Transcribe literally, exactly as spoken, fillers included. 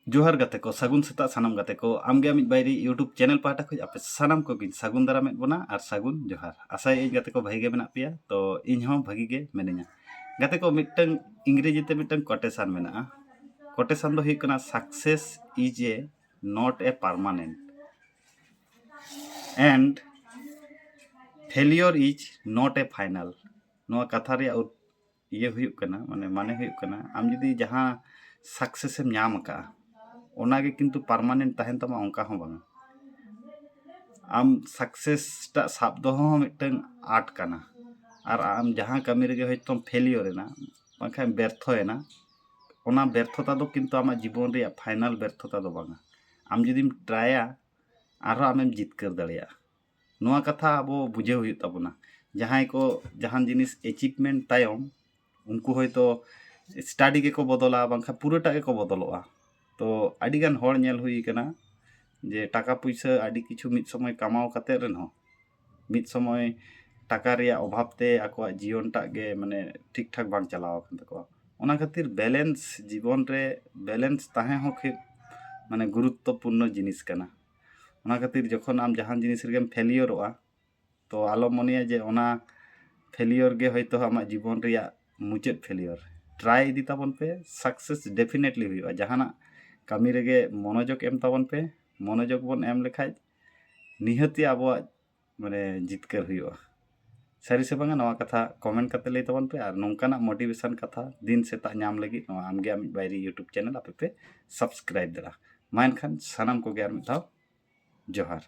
ᱡᱚᱦᱟᱨ ᱜᱟᱛᱮ ᱠᱚ, ᱥᱟᱹᱜᱩᱱ ᱥᱮᱛᱟᱜ ᱥᱟᱱᱟᱢ ᱜᱟᱛᱮ ᱠᱚ᱾ ᱟᱢᱜᱮ ᱟᱢᱤᱡ ᱵᱟᱭᱨᱤ YouTube ᱪᱮᱱᱮᱞ ᱯᱟᱦᱴᱟ ᱠᱷᱚᱱ ᱟᱯᱮ ᱥᱟᱱᱟᱢ ᱠᱚᱜᱮᱧ ᱥᱟᱹᱜᱩᱱ ᱫᱟᱨᱟᱢᱮᱫ ᱵᱚᱱᱟ ᱟᱨ ᱥᱟᱹᱜᱩᱱ ᱡᱚᱦᱟᱨ᱾ ᱟᱥᱟᱭᱟᱹᱧ ᱜᱟᱛᱮ ᱠᱚ ᱵᱷᱟᱹᱜᱤ ᱜᱮ ᱢᱮᱱᱟᱜ ᱯᱮᱭᱟ, ᱛᱚ ᱤᱧ ᱦᱚᱸ ᱵᱷᱟᱹᱜᱤ ᱜᱮ ᱢᱤᱱᱟᱹᱧᱟ᱾ ᱜᱟᱛᱮ ᱠᱚ, ᱢᱤᱫᱴᱟᱝ ᱤᱝᱨᱮᱡᱤ ᱛᱮ ᱢᱤᱫᱴᱟᱝ quotation ᱢᱮᱱᱟᱜᱼᱟ᱾ Quotation ᱫᱚ ᱦᱩᱭᱩᱜ ᱠᱟᱱᱟ, "Success is a not a permanent and failure is not a final." ᱱᱚᱣᱟ ᱠᱟᱛᱷᱟ ᱨᱮᱭᱟᱜ ᱩᱛ- ᱤᱭᱟᱹ ᱦᱩᱭᱩᱜ ᱠᱟᱱᱟ, ᱢᱟᱱᱮ, ᱢᱟᱱᱮ ᱦᱩᱭᱩᱜ ᱠᱟᱱᱟ, ᱟᱢ ᱡᱩᱫᱤ ᱡᱟᱦᱟᱸ success ᱮᱢ ᱧᱟᱢ ᱟᱠᱟᱫᱼᱟ, ᱚᱱᱟᱜᱮ ᱠᱤᱱᱛᱩ permanent ᱛᱟᱦᱮᱱ ᱛᱟᱢᱟ, ᱚᱱᱠᱟ ᱦᱚᱸ ᱵᱟᱝᱟ᱾ ᱟᱢ success ᱴᱟᱜ ᱥᱟᱵ ᱫᱚᱦᱚ ᱦᱚᱸ ᱢᱤᱫᱴᱟᱝ art ᱠᱟᱱᱟ᱾ ᱟᱨ ᱟᱢ ᱡᱟᱦᱟᱸ ᱠᱟᱹᱢᱤ ᱨᱮᱜᱮ ᱦᱚᱭᱛᱳᱢ failure ᱮᱱᱟ, ᱵᱟᱝᱠᱷᱟᱱ ᱵᱮᱨᱛᱷᱚᱭᱮᱱᱟ, ᱚᱱᱟ ᱵᱮᱨᱛᱷᱚᱛᱟ ᱫᱚ ᱠᱤᱱᱛᱩ ᱟᱢᱟᱜ ᱡᱤᱵᱚᱱ ᱨᱮᱭᱟᱜ final ᱵᱮᱨᱛᱷᱚᱛᱟ ᱫᱚ ᱵᱟᱝᱟ᱾ ᱟᱢ ᱡᱩᱫᱤᱢ ᱴᱨᱟᱭᱟ, ᱟᱨᱦᱚᱸ ᱟᱢᱮᱢ ᱡᱤᱛᱠᱟᱹᱨ ᱫᱟᱲᱮᱭᱟᱜᱼᱟ᱾ ᱱᱚᱣᱟ ᱠᱟᱛᱷᱟ ᱟᱵᱚ ᱵᱩᱡᱷᱟᱹᱣ ᱦᱩᱭᱩᱜ ᱛᱟᱵᱚᱱᱟ᱾ ᱡᱟᱦᱟᱸᱭ ᱠᱚ ᱡᱟᱦᱟᱱ ᱡᱤᱱᱤᱥ achievement ᱛᱟᱭᱚᱢ, ᱩᱱᱠᱩ ᱦᱚᱭᱛᱳ study ᱜᱮᱠᱚ ᱵᱚᱫᱚᱞᱟ, ᱵᱟᱝᱠᱷᱟᱱ ᱯᱩᱨᱟᱹᱴᱟᱜ ᱜᱮᱠᱚ ᱵᱚᱫᱚᱞᱚᱜᱼᱟ᱾ ᱛᱚ ᱟᱹᱰᱤᱜᱟᱱ ᱦᱚᱲ ᱧᱮᱞ ᱦᱩᱭ ᱠᱟᱱᱟ ᱡᱮ ᱴᱟᱠᱟ ᱯᱩᱭᱥᱟᱹ ᱟᱹᱰᱤ ᱠᱤᱪᱷᱩ ᱢᱤᱫ ᱥᱚᱢᱚᱭ ᱠᱟᱢᱟᱣ ᱠᱟᱛᱮ ᱨᱮᱦᱚᱸ, ᱢᱤᱫ ᱥᱚᱢᱚᱭ ᱴᱟᱠᱟ ᱨᱮᱭᱟᱜ ᱚᱵᱷᱟᱵ ᱛᱮ ᱟᱠᱚᱣᱟᱜ ᱡᱤᱭᱚᱱ ᱴᱟᱜ ᱜᱮ, ᱢᱟᱱᱮ, ᱴᱷᱤᱠ ᱴᱷᱟᱠ ᱵᱟᱝ ᱪᱟᱞᱟᱣ ᱟᱠᱟᱱ ᱛᱟᱠᱚᱣᱟ᱾ ᱚᱱᱟ ᱠᱷᱟᱹᱛᱤᱨ balance, ᱡᱤᱵᱚᱱ ᱨᱮ balance ᱛᱟᱦᱮᱸ ᱦᱚᱸ ᱠᱷᱩᱵ, ᱢᱟᱱᱮ, ᱜᱩᱨᱩᱛᱛᱚᱯᱩᱨᱱᱚ ᱡᱤᱱᱤᱥ ᱠᱟᱱᱟ᱾ ᱚᱱᱟ ᱠᱷᱟᱹᱛᱤᱨ ᱡᱚᱠᱷᱚᱱ ᱟᱢ ᱡᱟᱦᱟᱱ ᱡᱤᱱᱤᱥ ᱨᱮᱜᱮᱢ ᱯᱷᱮᱞᱤᱭᱚᱨᱚᱜᱼᱟ, ᱛᱚ ᱟᱞᱚᱢ ᱢᱚᱱᱮᱭᱟ ᱡᱮ ᱚᱱᱟ ᱯᱷᱮᱞᱤᱭᱚᱨ ᱜᱮ ᱦᱚᱭᱛᱳ ᱟᱢᱟᱜ ᱡᱤᱵᱚᱱ ᱨᱮᱭᱟᱜ ᱢᱩᱪᱟᱹᱫ ᱯᱷᱮᱞᱤᱭᱚᱨ᱾ ᱴᱨᱟᱭ ᱤᱫᱤ ᱛᱟᱵᱚᱱ ᱯᱮ, success definitely ᱦᱩᱭᱩᱜᱼᱟ᱾ ᱡᱟᱦᱟᱱᱟᱜ ᱠᱟᱹᱢᱤ ᱨᱮᱜᱮ ᱢᱚᱱᱚᱡᱳᱜᱽ ᱮᱢ ᱛᱟᱵᱚᱱ ᱯᱮ᱾ ᱢᱚᱱᱚᱡᱳᱜᱽ ᱵᱚᱱ ᱮᱢ ᱞᱮᱠᱷᱟᱡ ᱱᱤᱦᱟᱹᱛᱤ ᱟᱵᱚᱣᱟᱜ, ᱢᱟᱱᱮ, ᱡᱤᱛᱠᱟᱹᱨ ᱦᱩᱭᱩᱜᱼᱟ᱾ ᱥᱟᱹᱨᱤ ᱥᱮ ᱵᱟᱝᱟ, ᱱᱚᱣᱟ ᱠᱟᱛᱷᱟ comment ᱠᱟᱛᱮ ᱞᱟᱹᱭ ᱛᱟᱵᱚᱱ ᱯᱮ᱾ ᱟᱨ ᱱᱚᱝᱠᱟᱱᱟᱜ motivation ᱠᱟᱛᱷᱟ ᱫᱤᱱ ᱥᱮᱛᱟᱜ ᱧᱟᱢ ᱞᱟᱹᱜᱤᱫ ᱱᱚᱣᱟ ᱟᱢᱜᱮ ᱟᱢᱤᱡ ᱵᱟᱭᱨᱤ YouTube ᱪᱮᱱᱮᱞ ᱟᱯᱮ ᱯᱮ subscribe ᱫᱟᱲᱮᱭᱟᱜᱼᱟ᱾ ᱢᱟ ᱮᱱᱠᱷᱟᱱ ᱥᱟᱱᱟᱢ ᱠᱚᱜᱮ ᱟᱨ ᱢᱤᱫ ᱫᱷᱟᱣ ᱡᱚᱦᱟᱨ᱾